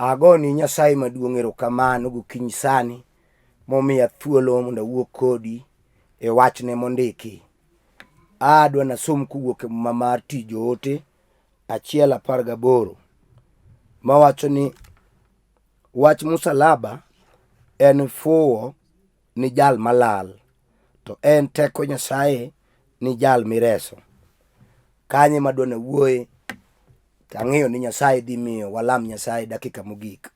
Agoni Nyasaye maduong' erokamano gokinyi sani momiya thuolo mondo awuo kodi e wachne mondiki. Adwa nasom kowuok e muma mar tij joote achiel apar gaboro mawacho ni wach musalaba en fuwo ni jal malal to en teko Nyasaye ni jal mireso. Kanyo ema adwa nawuoye to ang'eyo ni Nyasaye dhi miyo walam Nyasaye dakika mogik.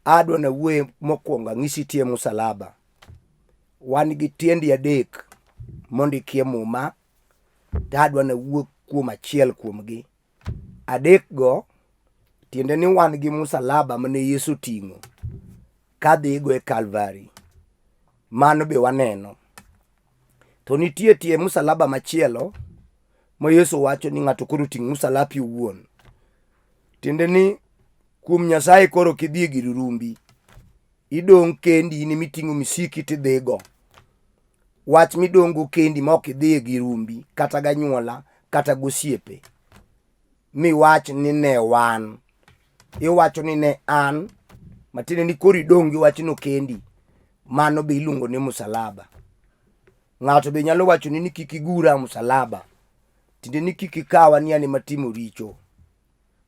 Adwa nawuoye mokwongo ang'isi tie musalaba. Wan gi tiendi adek mondikie muma to adwa nawuo kuom achiel kuomgi. Adek go tiende ni wan gi musalaba mane Yesu oting'o kadhigo e Kalvari. Mano be waneno. To nitie tie musalaba machielo ma Yesu wacho ni ng'ato koro oting' musalapi owuon. Tiende ni kuom Nyasaye koro kidhi e gir rumbi, idong' kendi in emiting'o misiki tidhigo. Wach midong'go kendi ma ok idhi e gir rumbi kata ganyuola kata gosiepe miwach ni ne wan. Iwacho ni ne an, matiende ni koro idong' gi wachno kendi. Mano be iluongo ni musalaba. Ng'ato be nyalo wacho ni kik igura musalaba. Tiende ni kik ikawa ni an ema atimo richo.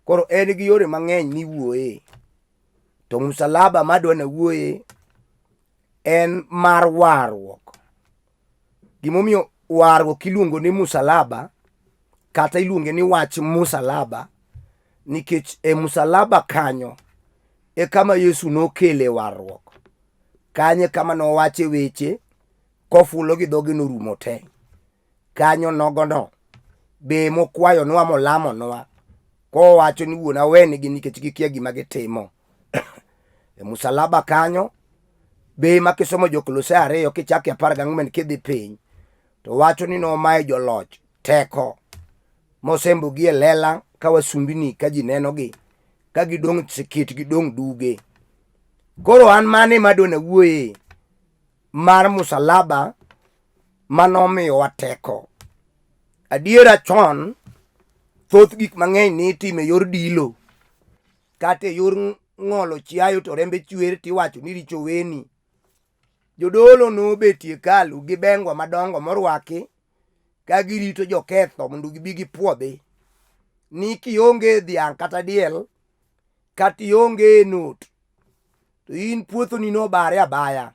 Koro en gi yore mang'eny miwuoye. To musalaba madwa nawuoye en mar warruok. Gimomiyo warruok iluongo ni musalaba kata iluonge ni wach musalaba nikech e musalaba kanyo e kama Yesu nokele warruok. Kanyo e kama nowache weche kofulo gi dhoge norumo te. Kanyo nogono be mokwayonwa molamonwa kowacho ni wuon awenigi nikech gikia gima gitimo. E musalaba kanyo be ma kisomo jo-Kolosai ariyo kichako e apar gang'wen kidhi piny to wacho ni nomayo joloch teko mosembogi e lela ka wasumbini ka ji nenogi ka gidong' sikit gidong' duge. Koro an mane madona wuoye mar musalaba manomiyowa teko. Adiera chon thoth gik mang'eny nitimo e yor dilo kata e yor ng'olo chiayo to rembe chwer tiwacho ni richo weni. Jodolo nobetie hekalu gi bengwa madongo morwaki ka girito joketho mondo gibi gipuodhi ni kionge dhiang' kata diel kata ionge not to in puothoni nobare abaya.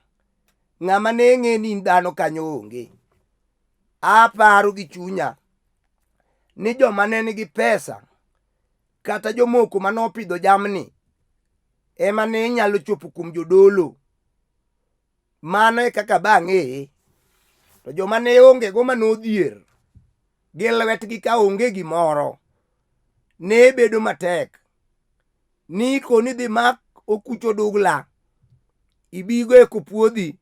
Ng'ama ne ng'e ni in dhano kanyo onge. Aparo gi chunya ni joma ne nigi pesa kata jomoko mane opidho jamni ema ne nyalo chopo kuom jodolo. Mano e kaka bang'eye. To joma ne onge go mane odhier gi lwetgi ka onge gimoro ne bedo matek. Ni koni dhi mak okuch odugla ibigo e kopuodhi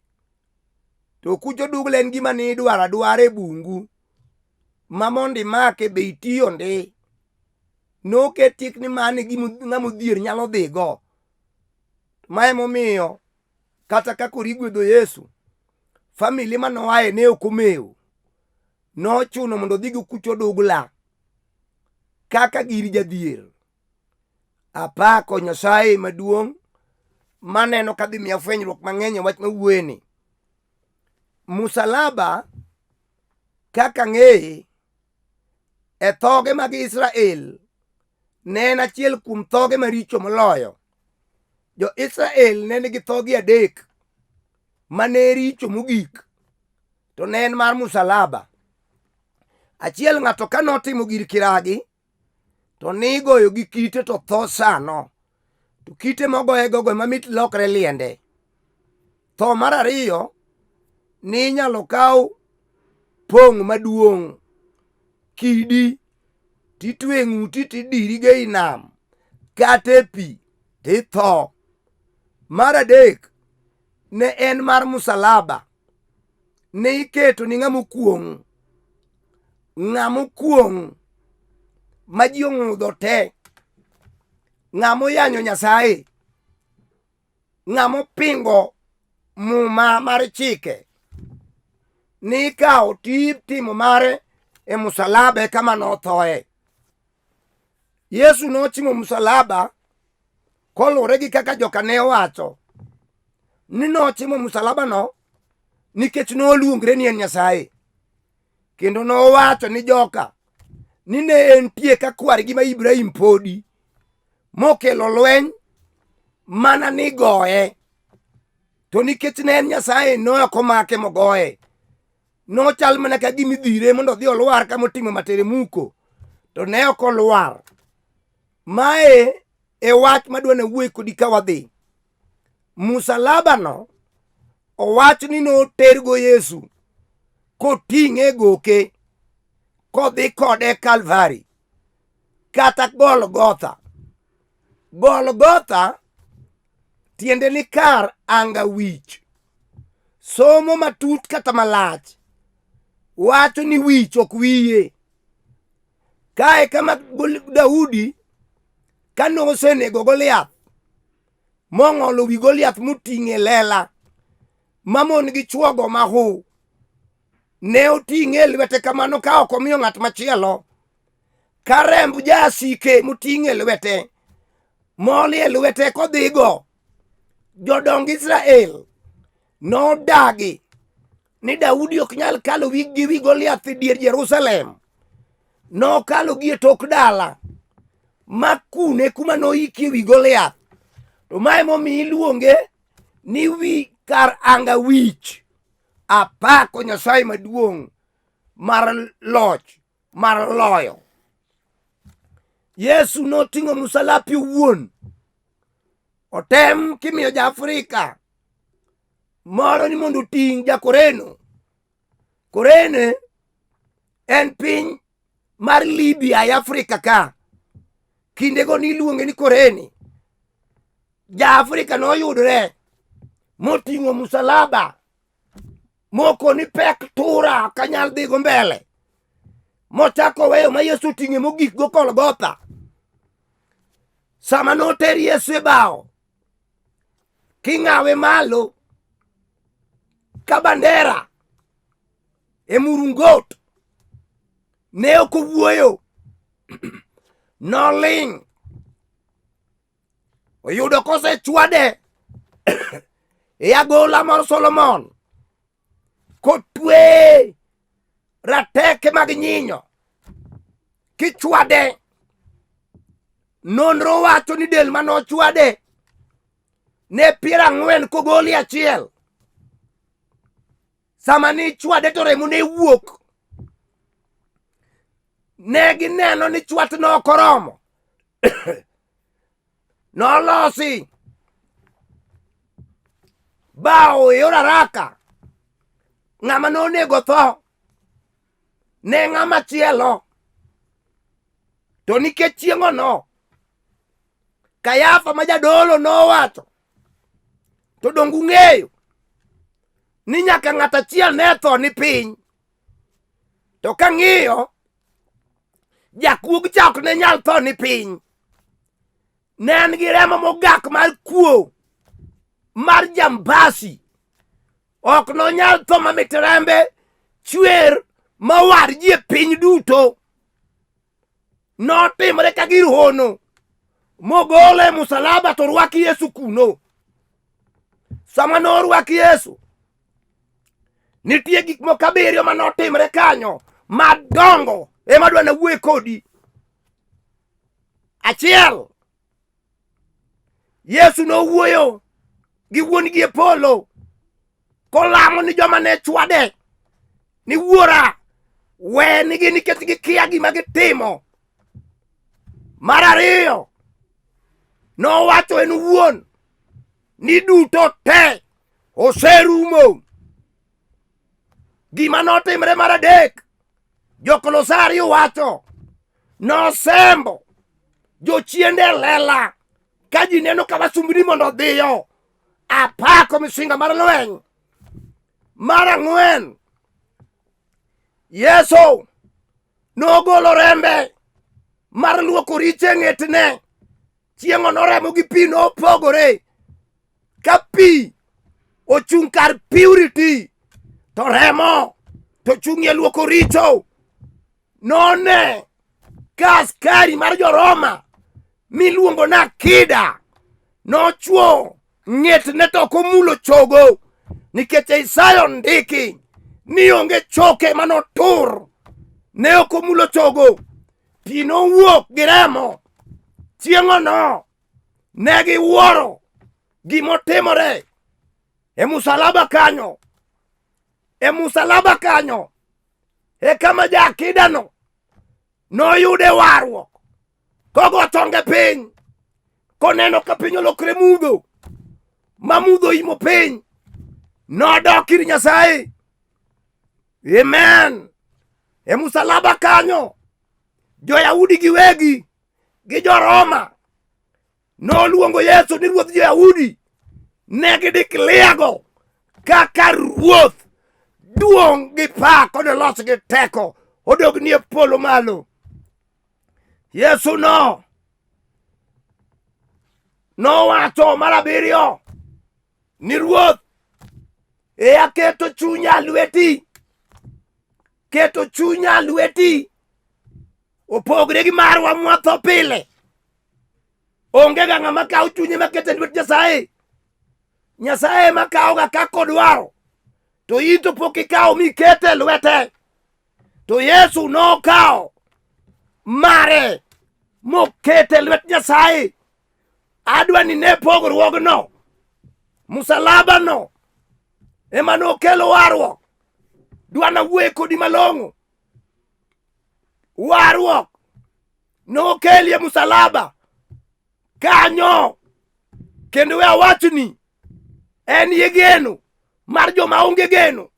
to okuch odugla en gima ne idwaro adwara e bungu ma mondo imake be itiyo ndi. Noket chik ni mano e gima ng'ama odhier nyalo dhigo. Ma emomiyo kata ka koro igwedho Yesu, famili mane oaye ne ok omewo. Nochuno mondo odhi gi okuch odugla kaka gir jadhier. Apako Nyasaye maduong' maneno ka dhi miya fwenyruok mang'eny e wach mawuoyeni. Musalaba kaka ng'eye e thoge mag Israel ne en achiel kuom thoge maricho moloyo. Jo-Israel ne nigi thoge adek ma ne richo mogik to ne en mar musalaba. Achiel ng'ato ka notimo gir kiragi to nigoyo gi kite to tho sano. To kite mogoye gogo ema mit lokre liende. Tho mar ariyo ninyalo kaw pong' maduong' kidi titwe ng'uti tidiri go ei nam kata e pi titho. Mar adek ne en mar musalaba. Ne iketo ni ng'ama okuong' ng'ama okuong' ma ji ong'udho te, ng'ama oyanyo Nyasaye, ng'ama opingo muma mar chike nikawo titimo mare e musalaba e kama nothoe. Yesu nochimo musalaba. Koluwore gi kaka joka ne owacho ni nochimo msalabano nikech noluongre ni en Nyasaye. Kendo nowacho ni joka ni ne entie ka kwargi ma Ibrahim podi mokelo lweny mana ni goye. To nikech ne en Nyasaye ne ok omake mogoye. Nochal mana ka gima idhire mondo odhi olwar kama otimo materemuko to ne ok olwar. Mae e wach madwa nawuoye kodi ka wadhi. Musalabano owach ni notergo Yesu koting'e e goke kodhi kode Kalvari kata Golgotha. Golgotha tiende ni kar anga wich. Somo matut kata malach wacho ni wich ok wiye. Kae kama Daudi kane osenego Goliath mong'olo wi Goliath moting'e lela ma mon gi chwogo mahu ne oting'e e lwete kamano ka ok omiyo ng'at machielo ka remb jasike moting'e lwete moli e lwete kodhigo jodong Israel nodagi ni Daudi ok nyal kalo wi gi wi Goliath e dier Jerusalem. Nokalo gi e tok dala ma kune kuma noikie wi Goliath. To mae momiyo iluonge ni wi kar anga wich. Apako Nyasaye maduong' mar loch mar loyo. Yesu noting'o musalapi owuon. Otem kimiyo ja-Afrika moro ni mondo oting' ja-Koreno. Korene en piny mar Libya e Afrika ka. Kindego niluonge ni Korene. Ja-Afrika noyudre moting'o musalaba moko ni pek tura ok anyal dhigo mbele mochako weyo ma Yesu oting'e mogik go Golgotha. Sama noter Yesu e bao king'awe malo ka bandera e murungot ne ok owuoyo noling' oyudo kosechwade e agola mar Solomon kotwe rateke mag nyinyo kichwade. Nonro wacho ni del mane ochwade ne 40 kogoli achiel. Sama ni chwade to remo ne wuok. Ne gineno ni chwat no ok oromo. Nolosi bao e yor haraka. Ng'ama nonego tho ne ng'ama chielo. To nikech chieng'ono Kayafa ma jadolo nowacho to donge ung'eyo ni nyaka ng'at achiel ne tho ni piny to kang'iyo jakuog cha ok ne nyal tho ni piny ne en gi remo mogak mar kuo mar jambasi ok nonyal tho mamit rembe chwer mawar ji e piny duto notimre ka gir hono mogole e musalaba to rwak Yesu kuno. Sama norwak Yesu, nitie gik moko abiriyo ma notimre kanyo madongo ema dwa nawuoye kodi. Achiel, Yesu nowuoyo gi wuon-gi e polo kolamo ni joma ne chwade ni wuora wenigi nikech gikia gima gitimo. Mar ariyo, nowacho en owuon ni duto te oserumo. Gima notimre mar adek, Jokolosario wacho nosembo jochiende lela ka ji neno ka wasumbini mondo odhiyo. Apako misinga mar lweny. Mar ang'wen, Yesu nogolo rembe mar luoko richo e ng'etne. Chieng'o noremo gi pi nopogore. Ka pi ochung' kar purity to remo to chung' e luoko richo. None ka askari mar jo-Roma miluongo ni Akida Nochwo ng'etne to ok omulo chogo nikech Isaya ondiki ni onge choke manotur. Ne ok omulo chogo. Pi nowuok gi remo. Chieng'ono ne giwuoro gimotimore e musalaba kanyo. E musalaba kanyo e kama jakidano noyude warruok kogo chonge piny koneno ka piny olokre mudho ma mudho imo piny nodok ir Nyasaye. Amen. E musalaba kanyo jo-Yahudi giwegi gi jo-Roma noluongo Yesu ni ruodh jo-Yahudi. Ne gidikliago kaka ruoth. Duong' gi pak kod loch gi teko odogni e polo malo. Yesu no nowacho mar abiriyo ni ruoth e aketo chunya lweti keto chunya lweti opogre gi marwa mwatho pile onge ga ng'ama kawo chunye makete lwet Nyasaye Nyasaye ema kawoga kaka odwaro to in to pok ikawo mikete lwete to Yesu nokawo mare mokete lwet Nyasaye adwa ni ne pogruogno musalabano ema nokelo warruok dwa nawuoye kodi malong'o warruok nokelie musalaba kanyo kendo we awachni en ye geno mar joma onge geno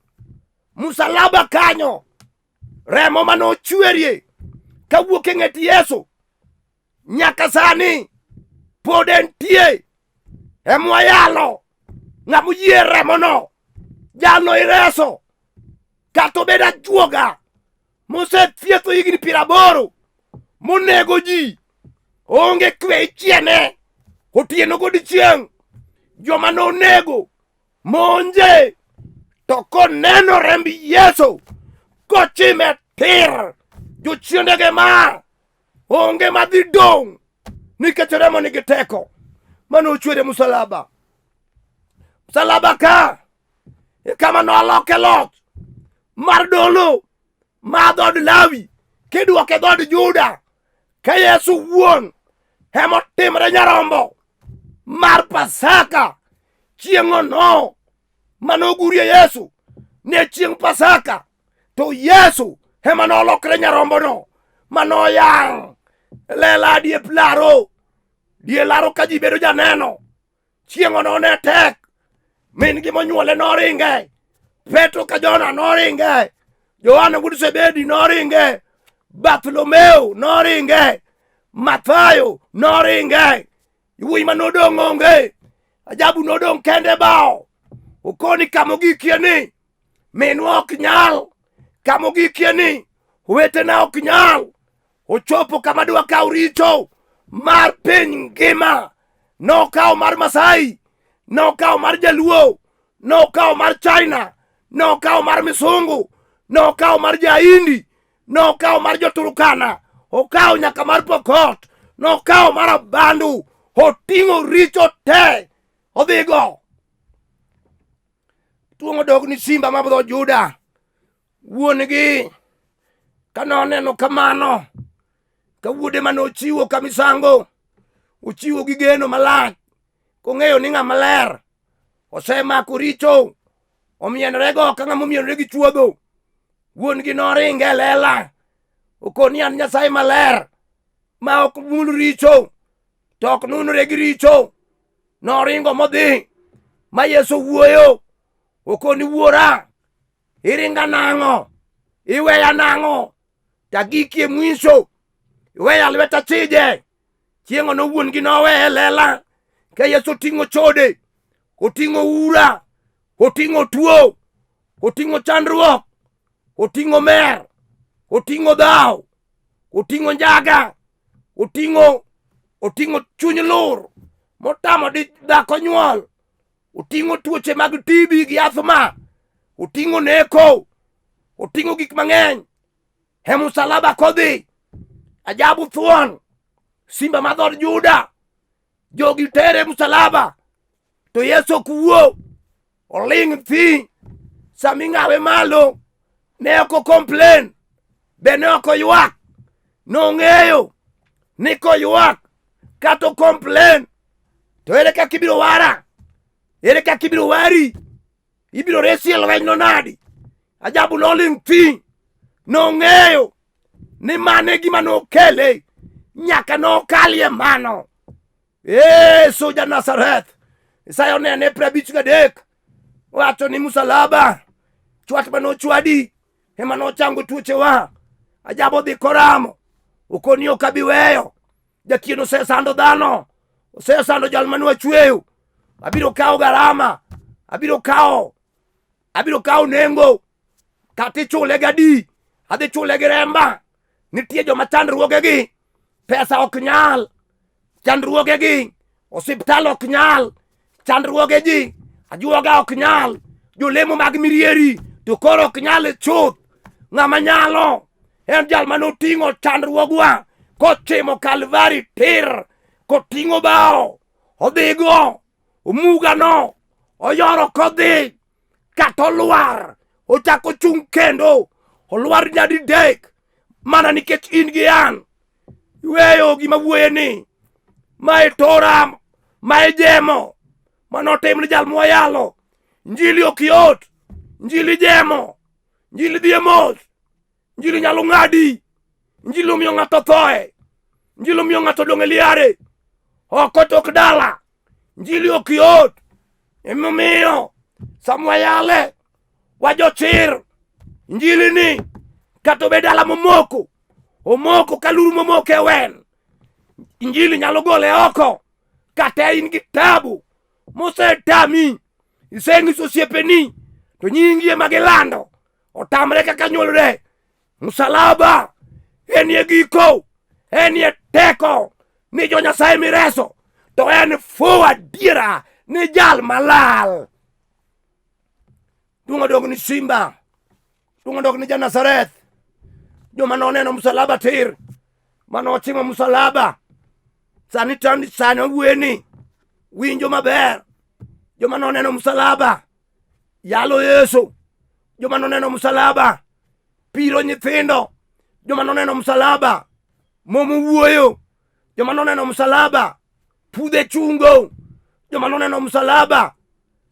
musalaba kanyo remo mane ochwerie kawuok e ng'et Yesu nyaka sani pod entie emwayalo ng'ama oyie remono jalno ireso kata obed ajuoga mosethietho higni piero aboro monego ji onge kwe ichiene otieno godiechieng' joma nonego monje to koneno remb Yesu kochime tir jochiendege mar onge madhi dong' nikech remo nigi teko mane ochwer e musalaba musalaba ka e kama noloke loch mar dolo mar dhood Lawi kidwoke dhood Juda ka Yesu wuon emotimre nyarombo mar Pasaka chieng'ono mane ogurie Yesu ne chieng' Pasaka to Yesu ema nolokre nyarombono manoyang' lela die laro die laro ka ji bedo janeno chieng'ono ne tek min gi monyuole noringe Petro ka Jona noringe Johana wuod Zebedi noringe Bartholomeo noringe Mathayo noringe wuoyi ma nodong' onge ajabu nodong' kende bao okoni kama ogikie ni minwa ok nyal kama ogikie ni owetena ok nyal ochopo kama dwa kaw richo mar piny ngima nokawo mar Masai nokawo mar Jaluo nokawo mar China nokawo mar Misungu nokawo mar Jaindi nokawo mar Joturkana okawo nyaka mar Pokot nokawo mar Abandu oting'o richo te odhigo tuong'o dog ni simba ma dho Juda wuon-gi ka noneno kamano ka wuode mane ochiwo ka misango ochiwo gi geno malach kong'eyo ni ng'ama ler osemako richo omienorego ka ng'ama omienore gi chuodho wuon-gi noringe e lela okoni an Nyasaye maler ma ok mul richo to ok nunre gi richo noringo modhi ma Yesu wuoyo okoni wuora iringa nang'o iweya nang'o tagikie mwisho iweya lweta chije chieng'o no wuon gi noweye lela ka Yesu oting'o chode oting'o ura oting'o tuo oting'o chandruok oting'o mer oting'o dhaw oting'o njaga oting'o oting'o chuny lur motamo di dhako nyuol oting'o tuoche mag TB gi asthma oting'o neko oting'o gik mang'eny e musalaba kodhi ajabu thuon simba ma dhood Juda. Jogi tere msalaba to Yesu ok wuo, oling' thi. Sama ing'awe malo ne ok o-complain, be ne ok oywak. Nong'eyo ni koywak kata o-complain to ere kaka ibiro wara? Ere kaka ibiro wari? Ibiro resi e lwenyno nadi? Ajabu noling' thi. Nong'eyo ni mano e gima nokele, nyaka nokalie mano. Yesu ja Nazareth, Isaya onene 53 wacho ni msalaba chwat mane ochwadi ema nochango tuochewa. Ajabu dhi koramo, okoni ok abi weyo. Jachien osesando dhano, osesando jal mane wachweyo. Abiro kawo garama, abiro kawo nengo, kata ichule gadi, adhi chule gi remba. Nitie joma chandruogegi pesa ok nyal, chandruogegi osiptal ok nyal, chandruoge ji ajuoga ok nyal, jolemo mag mirieri to koro ok nyal chuth. Ng'ama nyalo en jal manoting'o chandruogwa kochimo Kalvari tir, koting'o bao odhigo omugano oyoro kodhi kata olwar ochako chung' kendo olwar nyadidek mana nikech in gi an. Iweyo gima wuoye ni mae tora, mae jemo manotim ni jal mwayalo. Injili ok yot, injili jemo, injili dhi e mos, injili nyalo ng'adi, injili omiyo ng'ato thoe, injili omiyo ng'ato dong' e liare oko tok dala. Injili ok yot, emomiyo sama wayale wajochir. Injili ni kata obed dala momoko, omoko ka luru momoko e wen, injili nyalo gole oko. Kata in gi tabu mosetami, iseng'iso osiepeni to nyingi ema gilando otamre kaka nyuolre. Msalaba enie giko, enie teko ni jo Nyasaye mireso, to en fuwo adiera ni jal malal. Duong' odog ni Simba, duong' odog ni ja-Nazareth. Joma noneno msalaba tir, manochimo msalaba sani tani sani owueni winjo maber. Joma noneno msalaba yalo Yesu, joma noneno msalaba piro nyithindo, joma noneno msalaba momo wuoyo, joma noneno msalaba pudhe chungo, joma noneno msalaba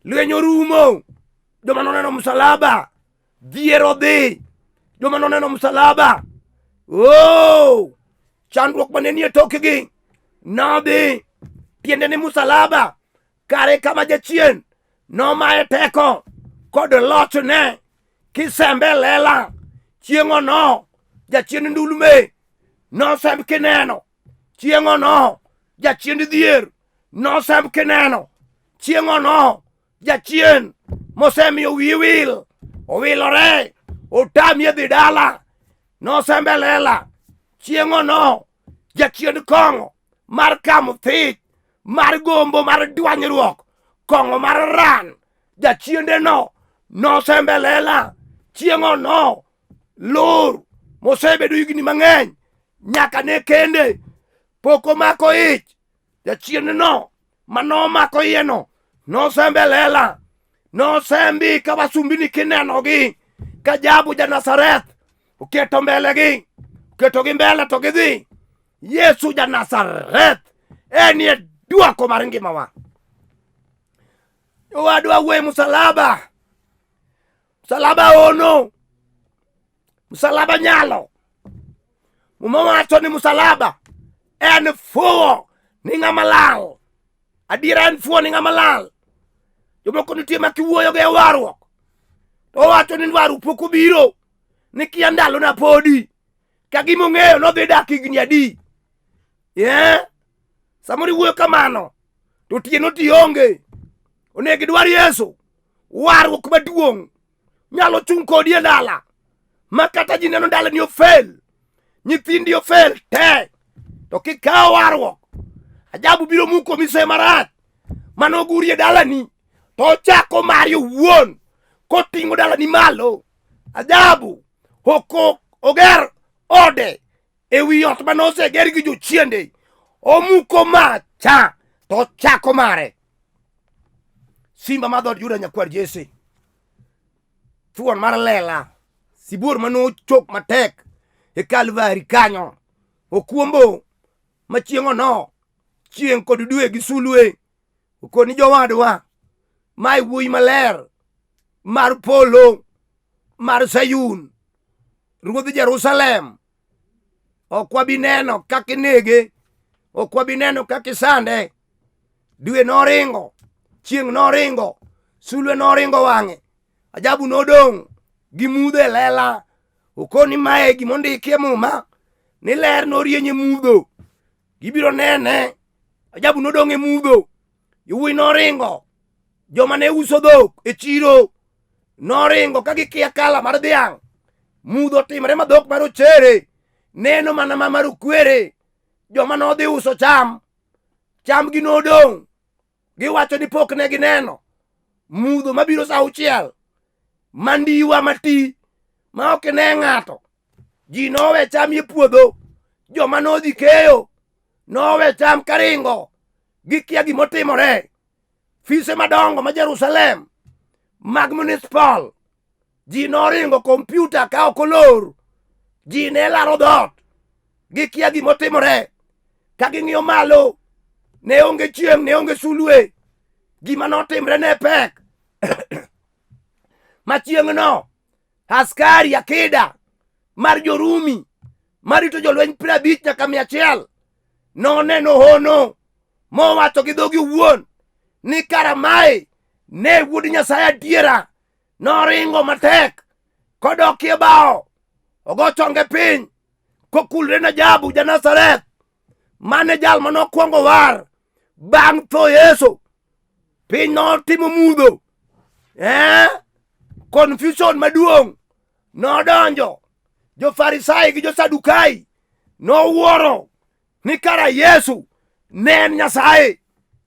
lweny orumo, joma noneno msalaba dhier odhi, joma noneno msalaba oh, chandruok mane nie tokgi nodhi. Tiende ni msalaba kare kama jachien nomaye teko kod lochne kisembe lela chieng'ono jachien ndulme nosemb kineno chieng'ono jachien dhier nosemb kineno chieng'ono jachien mosemiyo wiyi wil owilore otami e dhi dala nosembe lela chieng'ono jachien kong'o mar kamo thich mar gombo mar dwanyruok kong'o mar ran jachiende no nosembe lela chieng'ono lur mosebedo higni mang'eny nyaka ne kende pok omako ich jachien no manomako iye no nosembe lela nosembi ka wasumbini kinenogi ka Jabu ja Nazareth oketo mbelegi oketogi mbele to gidhi. Yesu ja Nazareth enie dwoko mar ngimawa. Owadwa wuoye msalaba, msalaba ono, msalaba nyalo. Muma wacho ni msalaba en fuwo ni ng'ama lal. Adiera en fuwo ni ng'ama lal. Jomoko nitie ma kiwuoyo go e warruok to owacho ni warruok pok obiro ni kia ndalona podi ka gima ong'eyo nodhi dak higni adi. Yeah. Samoro iwuoyo kamano to otieno ti onge. Onego idwar Yesu. Warruok maduong' nyalo chung' kodi e dala ma kata ji neno dalani ofel, nyithindi ofel te, to kikawo warruok ajabu biro muko mise marach manogurie dalani to ochako mari owuon koting'o dalani malo. Ajabu ok oger ode e wi ot mane oseger gi jochiende, omuko macha. To chako mare. Simba mar dhood Juda nyakwar Jesse. Thuon mar lela. Sibuor manochok matek e Kalvari kanyo. Okuombo ma chieng' ono. Chieng' kod dwe gi sulwe. Okoni jowadwa. Mae wuoyi maler mar polo mar Sayun. Ruodh Jerusalem. Ok wabi neno kaka inege. Ok wabi neno kaka isande. Dwe noringo, chieng' noringo, sulwe noringo wang'e. Ajabu nodong' gi mudho e lela. Okoni mae gima ondiki e muma ni ler norieny e mudho. Gibiro nene. Ajabu nodong' e mudho. Yowuoyi noringo. Joma ne uso dhok e chiro noringo ka gikia kala mar dhiang'. Mudho timre ma dhok mar ochere neno mana ma mar okwere. Joma nodhi uso cham, chamgi nodong'. Giwacho ni pok ne gineno mudho mabiro sa auchiel mandiwa mati ma ok ne ng'ato. Ji nowe cham e puodho, joma nodhi keyo nowe cham karingo, gikia gimotimore. Fise madongo ma Jerusalem mag municipal ji noringo kompyuta ka ok olor, ji ne laro dhoot, gikia gimotimore. Ka ging'iyo malo, ne onge chieng', ne onge sulwe, gima notimre ne pek. Ma chieng'no askari akida mar jorumi marito jolweny 50 nyaka 100 noneno hono mowacho gi dhogi owuon ni kara mae ne wuod Nyasaye adiera. Noringo matek kodokie bao ogo chonge piny kokulre ne Jabu ja Nazareth mane jal manokwongo war bang' tho Yesu. Piny notimo mudho, Confusion maduong' nodonjo. Jo-Farisai gi Jo-Sadukai nowuoro ni kara Yesu ne en Nyasaye.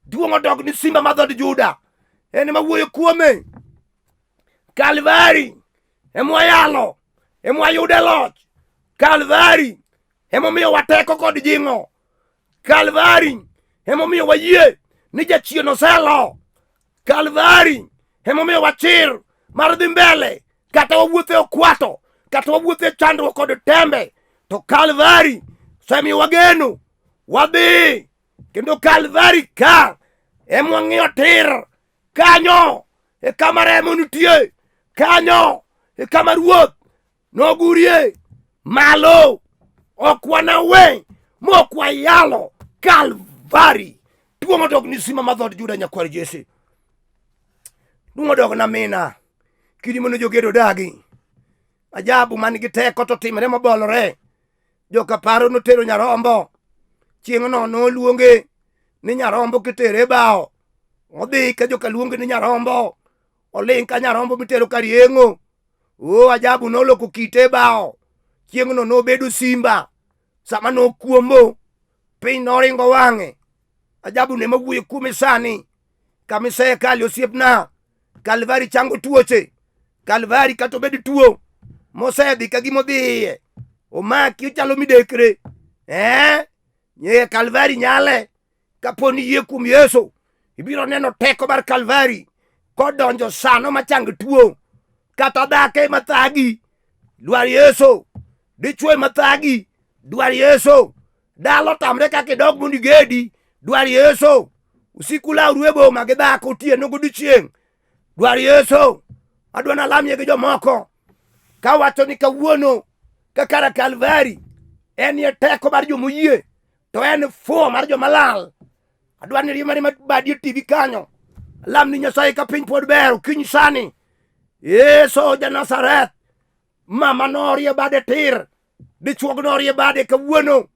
Duong' odog ni simba mar dhood Juda, en ema wuoyo kuome. Kalvari emwayalo, emwayude loch. Kalvari emomiyo wateko kod jing'o. Kalvari emomiyo wayie ni jachien oselo. Kalvari emomiyo wachir mar dhi mbele kata wawuotho e okwato, kata wawuotho e chandruok kod tembe, to Kalvari osemiyo wageno wadhi. Kendo Kalvari ka emwang'iyo tir, kanyo e kama remo nitie, kanyo e kama Ruoth nogurie malo. Ok wanawe mok wayalo Kalvari. Duong' odog ni simba mar dhood Juda nyakwar Jesse. Duong' odog na mina kidi mane jogedo dagi. Ajabu man gi teko to timre mobolore. Joka paro notero nyarombo. Chieng'no noluonge ni nyarombo kitere bao. Odhi ka joka luonge ni nyarombo. Oling' ka nyarombo mitero kar yeng'o. O ajabu noloko kite bao. Chieng'no nobedo simba. Sama nokuombo, piny noringo wang'e. Ajabu ne mawuoyo kuome sani. Kama isekale osiepna. Kalvari chango tuoche. Kalvari kata obed tuo mosedhi ka gima odhi iye. Omaki ochalo midekre. Nye Kalvari nyale. Kapo ni yie kuom Yesu, ibiro neno teko mar Kalvari kodonjo sano machang tuo. Kata dhako ema thagi, dwar Yesu. Dichwo ema thagi, dwar Yesu. Dala otamre kaka idog mondo igedi, dwar Yesu. Usiku lawru e boma gi dhako otieno godiechieng', dwar Yesu. Adwa nalamie gi jomoko kawacho ni kawuono kakara Kalvari en e teko mar jomoyie to en fuwo mar joma lal. Adwa ni riema riema badi e TV kanyo. Alam ni Nyasaye ka piny pod ber okinyi sani. Yesu ja Nazareth, mama norie bade tir, dichuog norie bade kawuono.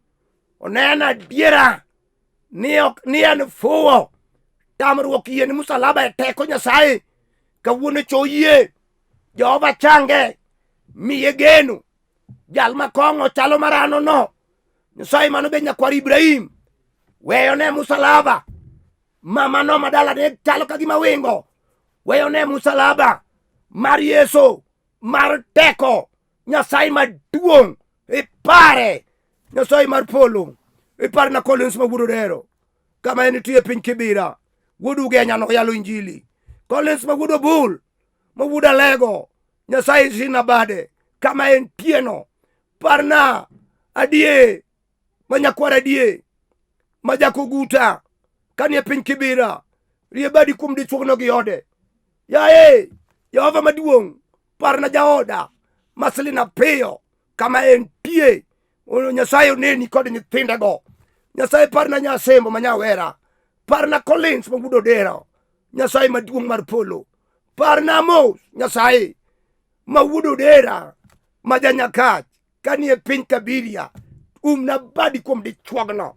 Oneno adiera ni ok ni en fuwo. Tamruok yie ni musalaba e teko Nyasaye. Kawuono cho yie. Jehova change, miye geno. Jal ma kong'o chalo marano no. Nyasaye mano be nyakwar Ibrahim. Weyo ne musalaba. Mama no madala ne chalo ka gima wingo. Weyo ne musalaba mar Yesu mar teko. Nyasaye maduong' ipare. Nyasaye mar polo. Ipare na Collins ma wuod Odero. Kama entie e piny Kibira, wuod Ugenya noyalo injili. Collins ma wuod Obul, ma wuod Alego, Nyasaye sina bade kama entieno. Parna adie ma nyakwar adie ma jakoguta kanie piny Kibira, rie badi kuom dichuogno gi ode. Yaye Jehova maduong', parna jaoda Maslina piyo kama entie. Oyo Nyasaye oneni kod nyithindego. Nyasaye parna Nyasembo ma nyawera. Parna Collins ma wuod Odero. Nyasaye maduong' mar polo. Parna Amos Nyasaye ma wuod Odera ma janyakach kanie piny Kabiria. Umna badi kuom dichuogno.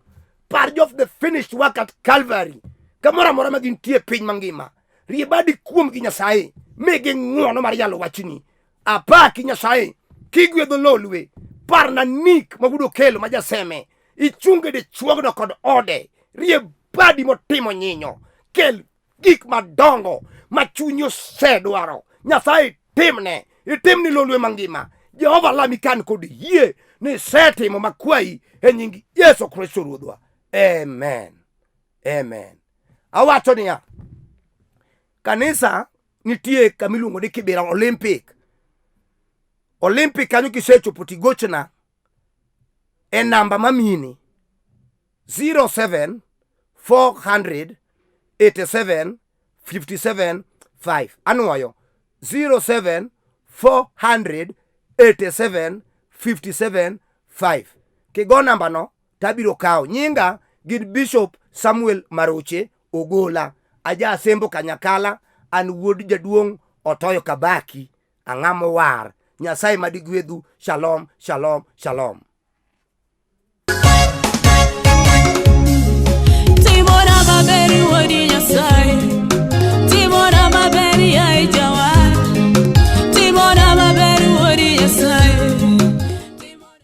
Par jo of the finished work at Calvary. Kamoro amora ma gintie piny mangima. Rie badi kuomgi Nyasaye. Migi ng'wono mar yalo wachni. Apaki Nyasaye kigwedho lolwe. Parna Nick ma wuod Okelo ma jaseme. Ichunge dichuogno kod ode. Rie badi motimo nyinyo. Kel gik madongo ma chunyi osedwaro. Nyasaye timne. Itimni lolwe mangima. Jehova lami kan kod yie ni isetimo makwayi e nying Yesu Kristo Ruodhwa. Amen. Amen. Awacho niya, kanisa nitie kama iluongo ni Kibera Olympic. Olympic kanyo kisechopo tigochna e namba mamini 07 400 87 57 5. Anwoyo 07 400 87 57 5. Kigo nambano tabiro kawo nyinga gin Bishop Samuel Maroche Ogola aja Asembo Kanyakala an wuod jaduong' Otoyo Kabaki ang'amo war Nyasaye madigwedhu shalom shalom shalom.